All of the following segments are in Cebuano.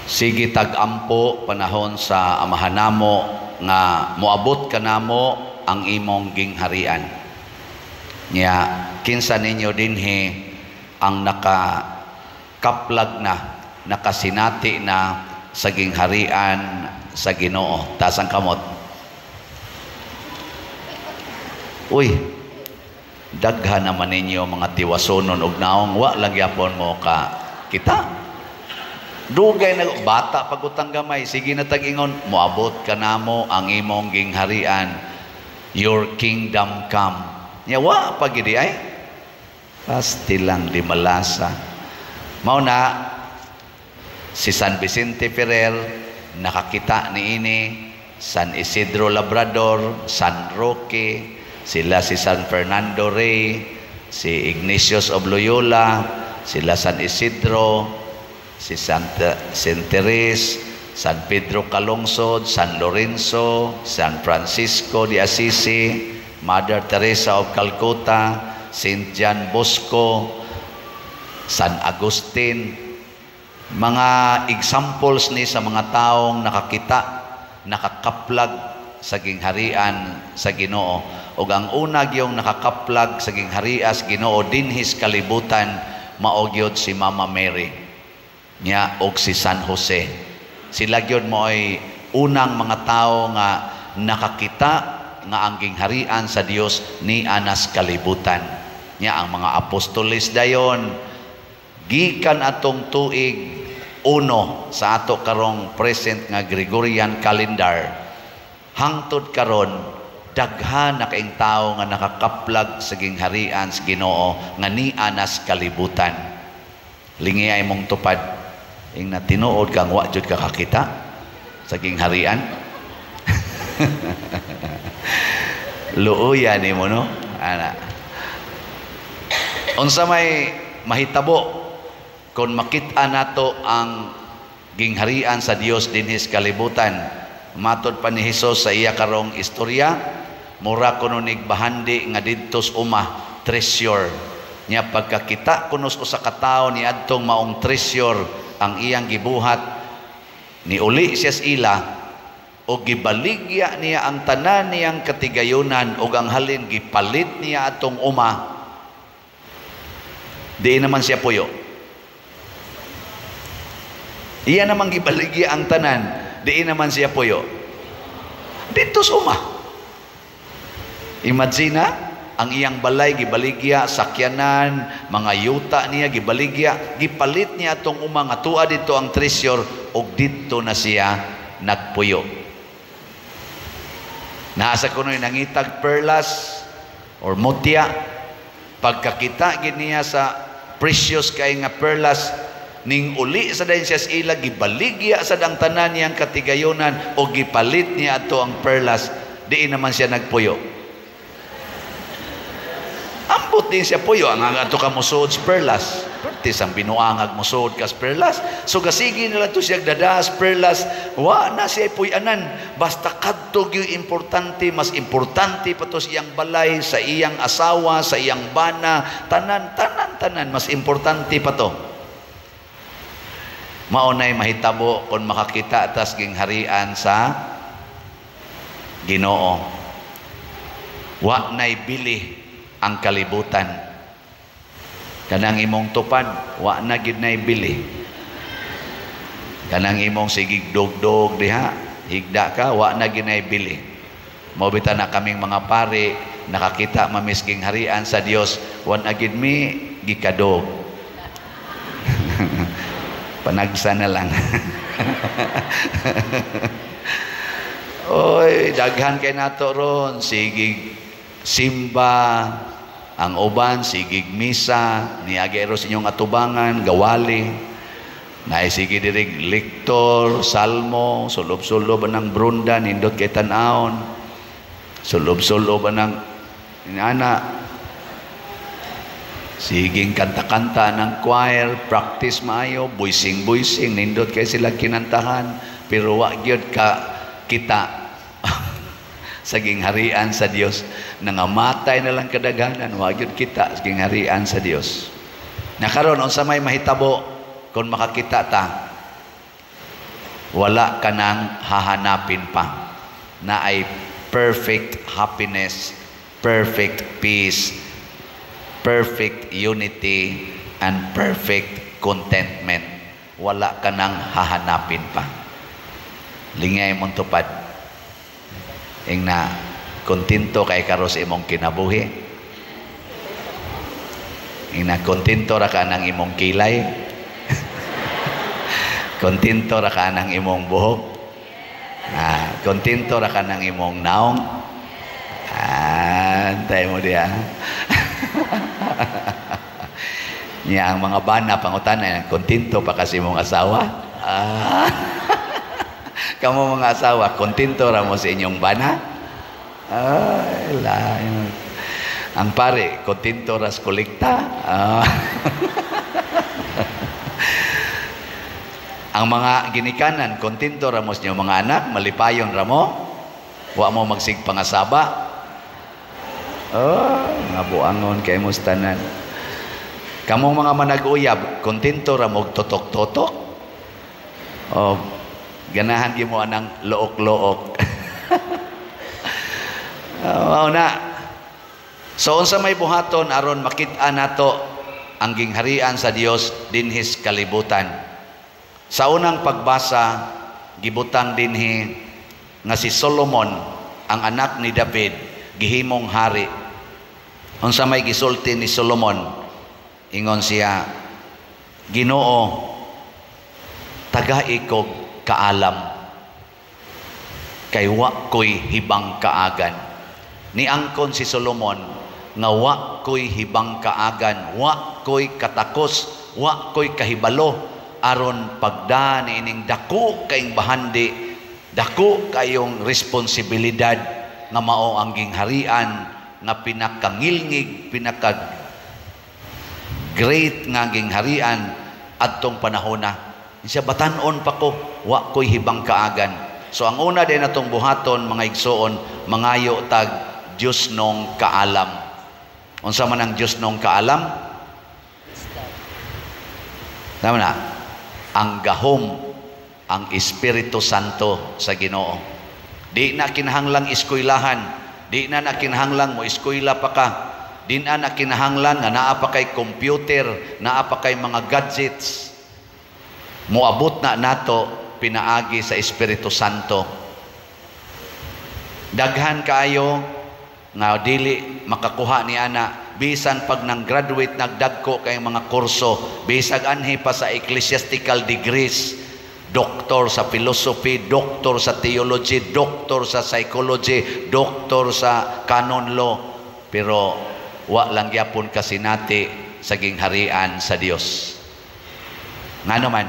Sige tag-ampo panahon sa Amahan namo nga moabot kanamo ang imong gingharian. Nya kinsa ninyo dinhi ang nakakaplag na, nakasinati na sa gingharian sa Ginoo? Taas ang kamot. Uy, daghan naman ninyo mga tiwasonon og naong, wa lang gyapon mo ka kita. Dugay na bata pagutang gamay, sige na tag-ingon, moabot kanamo ang imong gingharian, your kingdom come. Nya wa pa gid ay. Pasti lang di malasa. Mao na si San Vicente Ferrer nakakita niini, San Isidro Labrador, San Roque, sila si San Fernando Rey, si Ignatius of Loyola, sila San Isidro, si Santa Saint Therese, San Pedro Calungsod, San Lorenzo, San Francisco de Assisi, Mother Teresa of Calcutta, Saint John Bosco, San Agustin. Mga examples ni sa mga taong nakakita, nakakaplag sa gingharian sa Ginoo. Ug ang una gyung nakakaplag sa gingharian sa Ginoo dinhis kalibutan mao gyud si Mama Mary nya og si San Jose. Sila gyud mo'y unang mga tao nga nakakita nga ang gingharian sa Dios ni anas kalibutan. Nya ang mga apostoles dayon gikan atong tuig uno sa ato karong present nga Gregorian calendar hangtod karon, daghan na kaing tawo nga nakakaplag sa gingharian sa Ginoo nga ni anas kalibutan. Lingi ay mong tupad, ing na tinuod kang wa jud ka kakita sa gingharian. Luoya nimo, no? Ana. Unsa may mahitabo kung makita nato ang gingharian sa Dios dinhis kalibutan? Matod pa ni Hesus sa iya karong istorya, mura kuno nig bahandi nga didto sa uma, treasure. Nya pagkakita kuno sa usa ka tawo ni adtong maong treasure, ang iyang gibuhat, niuli siya sa ila o gibaligya niya ang tanan niyang katigayunan ug ang halin gipalit niya atong uma, di naman siya puyo. Iya namang gibaligya ang tanan, di naman siya puyo dito sa uma. Imagine na, ang iyang balay gibaligya, sakyanan, mga yuta niya gibaligya, gipalit niya atong uma nga tuwa dito ang treasure ug didto na siya nagpuyo. Naasa kuno'y nangitag perlas or mutya, pagkakita gid niya sa precious kay nga perlas, ning uli sa dayon siya sa ila, gibaligya sa dang tanan niyang katigayonan o gipalit niya ato ang perlas, diin naman siya nagpuyo. Ambot din siya puyo, ang ato ka mosuod sa perlas. Pertis ang binuangag mosuod kas perlas. So gasigi nila to siya dadas perlas, wa na siya puyanan. Basta kadto gyud importante, mas importante pa to sa iyang balay, sa iyang asawa, sa iyang bana, tanan, tanan, tanan, mas importante pa to. Mao nay mahitabo kung makakita tas gingharian sa Ginoo. Wa nay bili ang kalibutan. Kanang imong tupad, wa na gid nay bili. Kanang imong sigig dogdog diha, higda ka, wa na gid nay bili. Mao bitaw na kaming mga pare nakakita mamisking harian sa Dios, wa na gid mi gikadog. Panagsa na lang. Oy, daghan kay nato ron, sigig simba, ang uban sigig misa, niagi ro sa inyong atubangan, gawali. Naay sige dirig lektor, salmo, sulob-sulob anang brunda, nindot kay tan-awon. Sulob-sulob anang ana. Siging kanta-kanta ng choir, practice maayo, buising-buising, nindot kay sila kinantahan, pero wa gyud ka kita sa gingharian sa Dios. Nangamatay na lang kadaghanan, wa gyud kita sa gingharian sa Dios. Nakaron unsa may mahitabo kung makakita ta? Wala ka nang hahanapin pa na ay perfect happiness, perfect peace, perfect unity, and perfect contentment. Wala ka nang hahanapin pa. Lingay mong tupad. Ingna, kontento kay karon sa imong kinabuhi. Ingna, kontento ra ka ng imong kilay. Kontento ra ka ng imong buhok. Kontento ra ka ng imong naong. Antay mo diya. Niya ang mga bana pangutana, kontento pa kasi imong asawa? Kamo mga asawa, kontento ra mo sa inyong bana? Ay, lain. Ang pare, kontento ras kolekta. Ang mga ginikanan, kontento ra mo sa inyong mga anak, malipayon ra mo. Wa mo magsigpangasaba. Oh, nga buangon kay mo tanan. Kamong mga manag-uyab, kontento ra mo totok-totok. Oh, ganahan gyud mo anang look-look. Oh, na. So unsa may buhaton aron makit-an nato ang gingharian sa Dios dinhi sa kalibutan? Sa unang pagbasa, gibutang dinhi nga si Solomon, ang anak ni David, gihimong hari. Unsa may gisulti ni Solomon? Ingon siya, "Ginoo, tagai kog kaalam, kay wa ko'y hibang kaagan." Niangkon si Solomon nga wa ko'y hibang kaagan, wa ko'y katakos, wa ko'y kahibalo aron pagda ni ining dako kayong bahandi, dako kayong responsibilidad nga mao ang gingharian nga pinakangilngig, pinaka great nga gingharian adtong panahona. Siya, batan-on pa ko, wa ko'y hibang kaagan. So ang una din atong buhaton, mga igsoon, mangayo tag Dios nong kaalam. Unsa man ang Dios nong kaalam? Tama na. Ang gahom, ang Espiritu Santo sa Ginoo. Di na kinahanglang eskwelahan, di na na kinahanglang mo eskwela pa ka, di na na kinahanglan nga naa pa kay computer, naa pa kay mga gadgets. Moabot na nato pinaagi sa Espiritu Santo. Daghan kaayo nga dili makakuha ni ana, bisan pag nang graduate, nagdagko kay mga kurso, bisag anhi pa sa ecclesiastical degrees, doktor sa philosophy, doktor sa theology, doktor sa psychology, doktor sa canon law, pero wa lang gyapon kasinati sa gingharian sa Dios. Ngano man?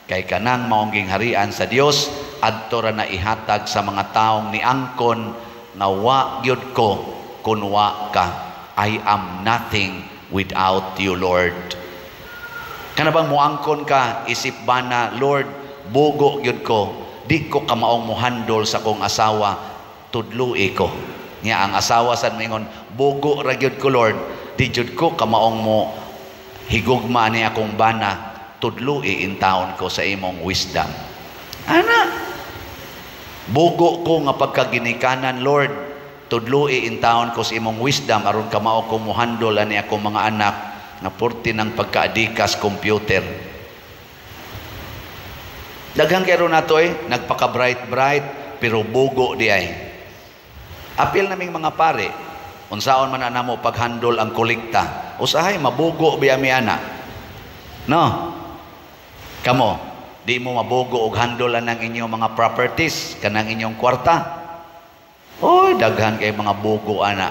Kay kanang maong gingharian sa Dios adto ra na ihatag sa mga taong niangkon nga wa gyud ko kun wa ka. I am nothing without you, Lord. Kana bang muangkon ka isip bana, "Lord, bugo gyud ko, di ko kamaong muhandol sa kong asawa, tudloi ko." Nya ang asawa sad moingon, "Bugo ra gyud ko, Lord, di jud ko kamaong mo higugma ni akong bana, tudloi intawon ko sa imong wisdom." Ana, bugo ko nga pagkaginikanan, Lord, tudloi intawon ko sa imong wisdom aron kamao ko muhandol ani akong mga anak nga purti ng pagkaadikas computer. Daghang kay nato nagpaka bright bright pero bugo di ay. Apil naming mga pare, unsaon man ana mo paghandol ang kolekta, usahay mabugo biya mi ana. No? Kamo, di mo mabugo og handol ang inyong mga properties, kanang inyong kwarta. Oy, daghan kay mga bugo ana.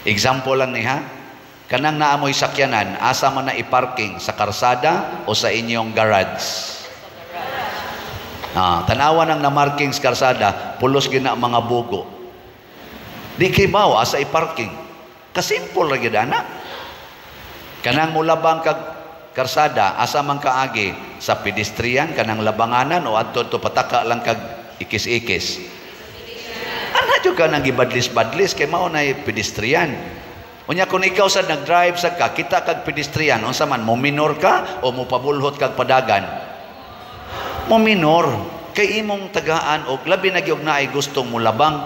Example lang ni ha. Kanang naamoy sakyanan, asa man na i-parking, sa karsada o sa inyong garage? Tanawa nang na-marking sa karsada, pulos gina mga bugo. Di kay bawa asa i-parking. Kasimple ra gyud ana. Kanang mulabang kag karsada, asa man kaagi, sa pedestrian kanang labanganan o adto to pataka lang kag ikis-ikis? Ana jud ka nang gibadlis-badlis kay mao na pedestrian. Unya kung ikaw sa nag-drive sa ka, kita kag pedestrian, unsa man, mo minor ka o mo pabulhot kag padagan? Mo minor kay imong tagaan og labi na gyud naay gustong mulabang.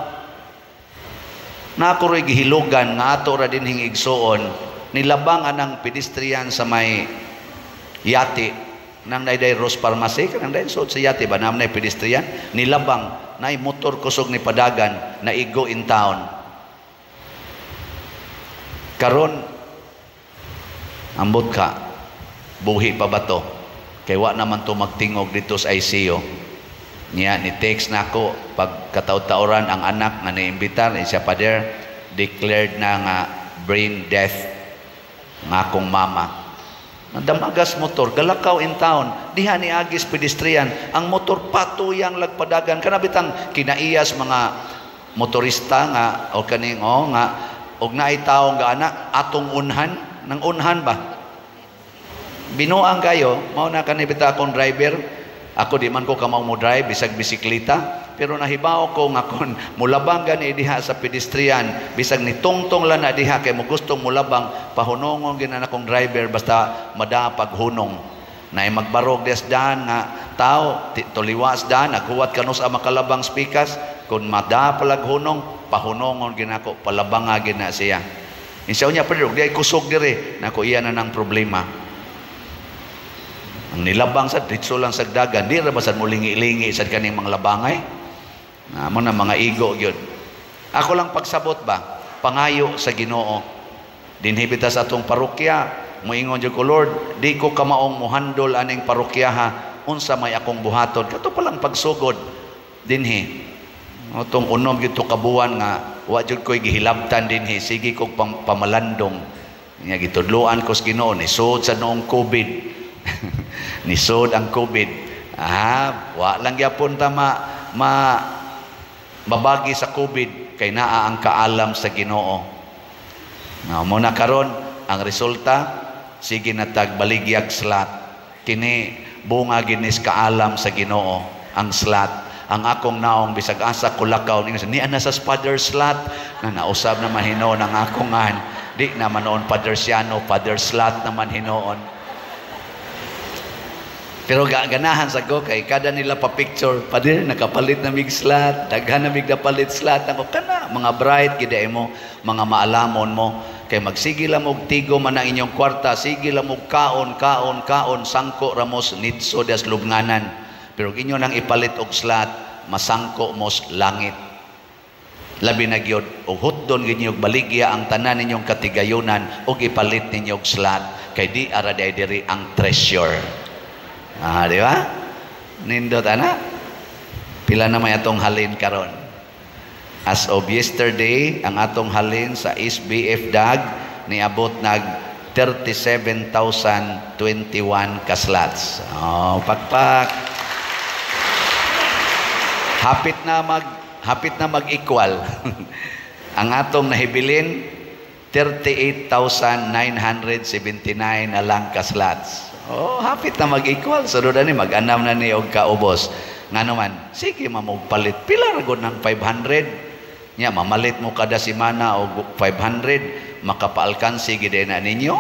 Na ako ro'y gihilugan nga ato ra dinhing igsuon, nilabang anang pedestrian sa may yati nang naiday Rose Pharmacy, kanang dahil suod sa yati ba, naman na pedestrian, nilabang naay motor kusog ni padagan, naigo in town. Karon ambot ka, buhi pa ba to, kay wa naman to magtingog dito sa ICU niya. Ni text na ako pag kataw-tawran ang anak nga niimbitar siya, "Pader, declared na nga brain death nga akong mama." Nadamagas motor, galakaw in town, diha ni agis pedestrian, ang motor patuyang lagpadagan. Kana bitang kinaiyas mga motorista nga o kaning o nga og naay tawo nga ana atong unhan, nang unhan ba? Binuang kayo, mao na kani bita akong driver. Ako di man ko kamao mo drive bisag bisikleta, pero nahibaw ko nga kon mulabang gani diha sa pedestrian, bisag ni tungtong lang na diha kay mo gustong mulabang, pahunongon gyud na akong driver basta madapag hunong. Naay magbarog des daan nga tao, tuliwas daan, naghuwat kanus ang makalabang spikas, kung madapalag hunong, pahunongon gyud nako, palabanga gyud na siya. Insaw niya, "Pero di ay kusog dire." Nako, iya na ng problema. Ang nilabang sa ditso lang sa dagan, di ra ba sad mo lingi-lingi sad kaning mga labangay? Na mo na mga igo gyud. Ako lang pagsabot ba, pangayo sa Ginoo. Dinhi bita sa atong parokya, moingon jud ko, "Lord, di ko kamaong mohandol aning parokyaha, unsa may akong buhaton?" Kato pa lang pagsugod dinhi. Atong unom gyud to kabuan nga wa jud ko'y gihilabtan dinhi, sige kog pamalandong. Nya gitudloan ko sa Ginoo, nisod sa noong COVID. Nisod ang COVID. Ah, wa lang gyapon ta ma babagi sa COVID kay naa ang kaalam sa Ginoo. Na mo na karon ang resulta, sige na tag baligyag slot. Kini bunga ginis kaalam sa Ginoo ang slot. Ang akong naong bisag asa ko lakaw ni ni ana sa Father Slot na nausab na man hinuon ang akong an. Di naman noon Father Siano, Father Slot naman hinuon. Pero ganahan sa ko kay kada nila pa picture, "Pader, nakapalit na mig slot, daghan na mig napalit slot." Ako kana mga bright gid mo, mga maalamon mo kay magsige lang og tigo man ang inyong kwarta, sige lang og kaon, kaon, kaon, sangko ramos nitso das lubnganan. Pero inyo nang ipalit og slot, masangko mos langit. Labi na gyud og hutdon gyud ninyo baligya ang tanan ninyong katigayunan og ipalit ninyo og slot kay di ara di diri ang treasure. Ah, di ba? Nindot ana. Pila na may atong halin karon? As of yesterday, ang atong halin sa SBF DAG niabot nag 37,021 ka slots. Oh, pakpak. Hapit na mag-equal. Ang atong nahibilin 38,979 na lang ka slots. Oh, hapit na mag-equal. Sunod ani mag-anam na ni og kaubos. Ngano man, sige mamugpalit. Pila ra gud ng 500? Nya mamalit mo kada semana og 500, makapaalkansi gid na ninyo.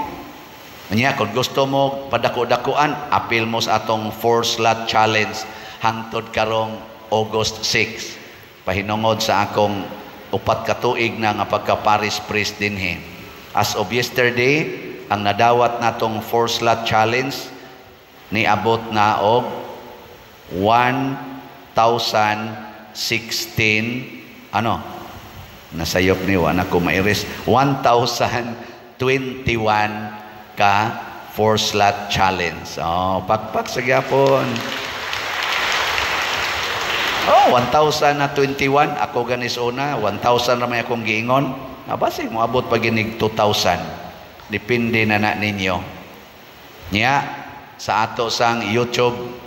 Nya kung gusto mo padako-dakuan, apil mo sa atong 4 slot challenge hangtod karong August 6. Pahinungod sa akong 4 ka tuig na nga pagka-parish priest dinhi. As of yesterday, ang nadawat natong 4 slot challenge niabot na og 1,016, ano nasayop ni wa na ko mairis, 1,021 ka 4 slot challenge. Oh, pakpak sa gyapon. Oh, 1,021 ako ganis una, 1,000 ra may akong giingon. Basig moabot pa ginig 2,000. Depende na na ninyo. Nya sa ato sang YouTube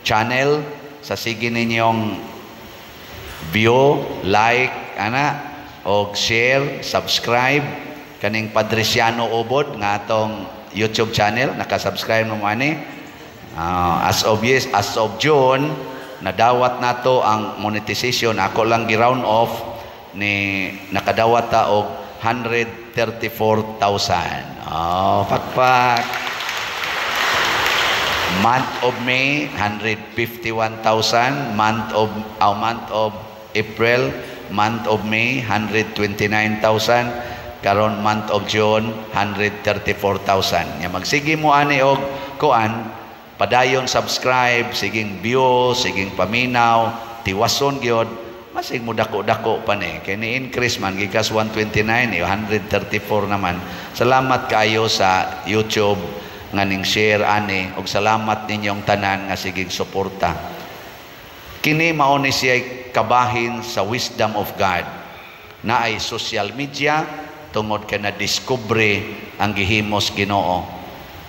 channel, sa sige ninyong view, like, ana, og share, subscribe kaning Padriciano Ubod nga atong YouTube channel, naka-subscribe mo ani. As of yes, as of June, nadawat nato ang monetization. Ako lang gi-round off ni nakadawat ta og 134,000. Oh, pakpak. Month of May, 151,000. Month of April, month of May, 129,000. Karon month of June, 134,000. Nya magsige mo ani og kuan, padayon subscribe, siging view, siging paminaw, tiwason gyud, masig mo dako-dako pa ni. Kay ni increase man gikas 129, eh, 134 naman. Salamat kaayo sa YouTube nga ning share ani ug salamat ninyong tanan nga siging suporta. Kini mao ni siya kabahin sa wisdom of God. Naay social media tungod kay na-discover ang gihimos Ginoo.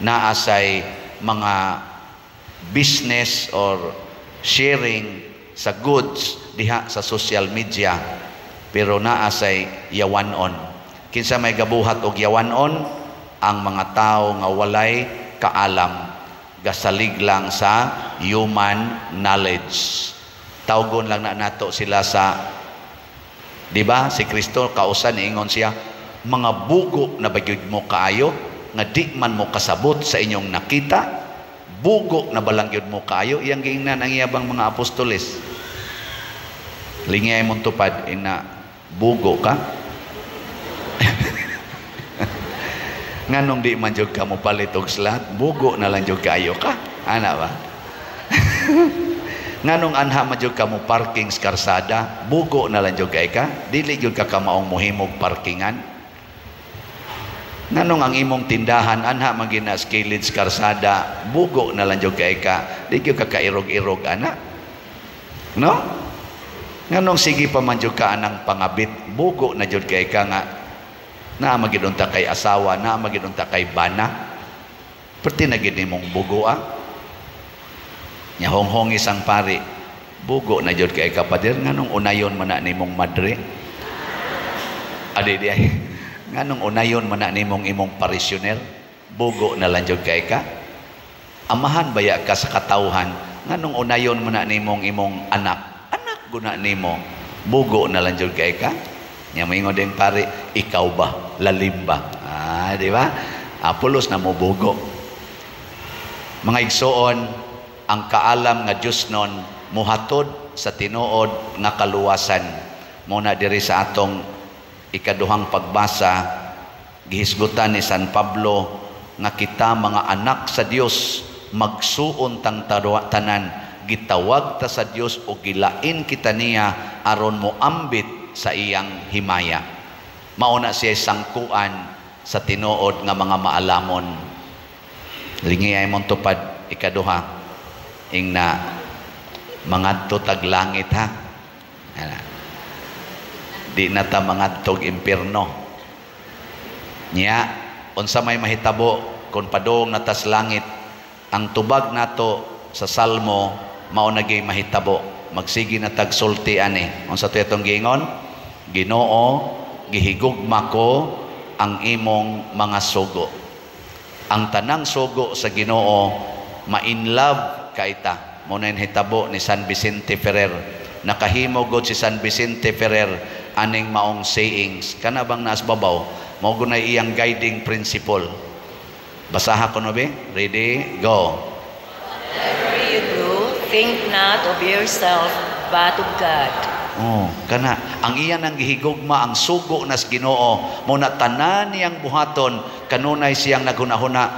Naa say mga business or sharing sa goods diha sa social media, pero naa say yawanon. Kinsa may gabuhat og yawanon? Ang mga tao nga walay kaalam, gasalig lang sa human knowledge. Tawgon lang na nato sila sa, di ba, si Kristo kausan niingon siya, "Mga bugo na ba gyud mo kaayo nga di man mo kasabot sa inyong nakita? Bugo na balang gyud mo kaayo?" Iyang giingnan ang iyabang mga apostoles. Lingay mong tupad ina, "Bugo ka? Nganong di man jud ka mo palit og slot? Bugo na lang jud kaayo ka." Ana ba? "Nganong anha man jud ka mo parking sa karsada? Bugo na lang jud kay ka? Dili jud ka kamaong mohimog parkingan? Nganong ang imong tindahan anha man gina sa kilid sa karsada? Bugo na lang jud kay ka? Di jud ka kairog-irog ana, no? Nganong sige pa man jud ka anang pangabit? Bugo na jud kay ka nga naa man gid unta kay asawa, naa man gid unta kay bana? Perti na gid nimong bugo, ah." Nya honghong isang pari, "Bugo na jud kay ka, pader. Nganong unayon man na nimong madre? Adi di ay. Nganong unayon man na nimong imong parishioner? Bugo na lang jud kay ka? Amahan baya ka sa katawhan? Nganong unayon man na nimong imong anak? Anak guna nimo. Bugo na lang jud kay ka?" Nya moingon din pare, "Ikaw ba? Lalim ba?" Ah, di ba? Ah, pulos na mo bugo. Mga igsoon, ang kaalam nga Diyos nun muhatod sa tinuod nga kaluwasan. Muna diri sa atong ikaduhang pagbasa, gihisgutan ni San Pablo nga kita mga anak sa Dios, magsuon tang tanan, gitawag ta sa Dios o gilain kita niya aron moambit sa iyang himaya. Mao na siya sangkuan sa tinuod nga mga maalamon. Lingi ay mong tupad ikaduha, ingna, "Mangadto tag langit, ha." Ana. Di na ta mangadtog impierno. Nya unsa may mahitabo kung padung na tas langit? Ang tubag nato sa Salmo mao na gyud mahitabo. Magsige na tag sulti ani. Unsa to itong giingon? "Ginoo, gihigugma ko ang imong mga sugo." Ang tanang sugo sa Ginoo, ma-in love kaita. Mo na hitabo ni San Vicente Ferrer. Nakahimo god si San Vicente Ferrer aning maong sayings. Kana bang naas babaw, mao gunay iyang guiding principle. Basaha ko no be? Ready? Go. Whatever you do, think not of yourself, but of God. Oh, kana ang iya nang gihigugma ang sugo nas Ginoo, mo na tanan niyang buhaton kanunay siyang naghunahuna,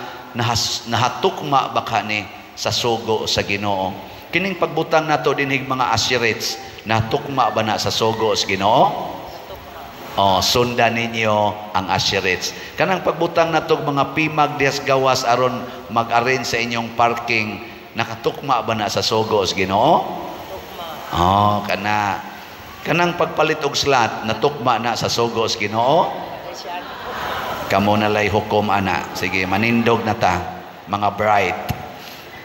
nahatukma baka ni sa sugo sa Ginoo? Kining pagbutang nato dinhig mga assurance, natukma ba na sa sugo sa Ginoo? Oh, sundan ninyo ang assurance. Kanang pagbutang nato mga pimag dihas gawas aron mag-arrange sa inyong parking, nakatukma ba na sa sugo sa Ginoo? Oh, kana. Kanang pagpalit og slot, natukma na sa sugo sa Ginoo? Kamo na lay hukom ana. Sige, manindog na ta, mga bright.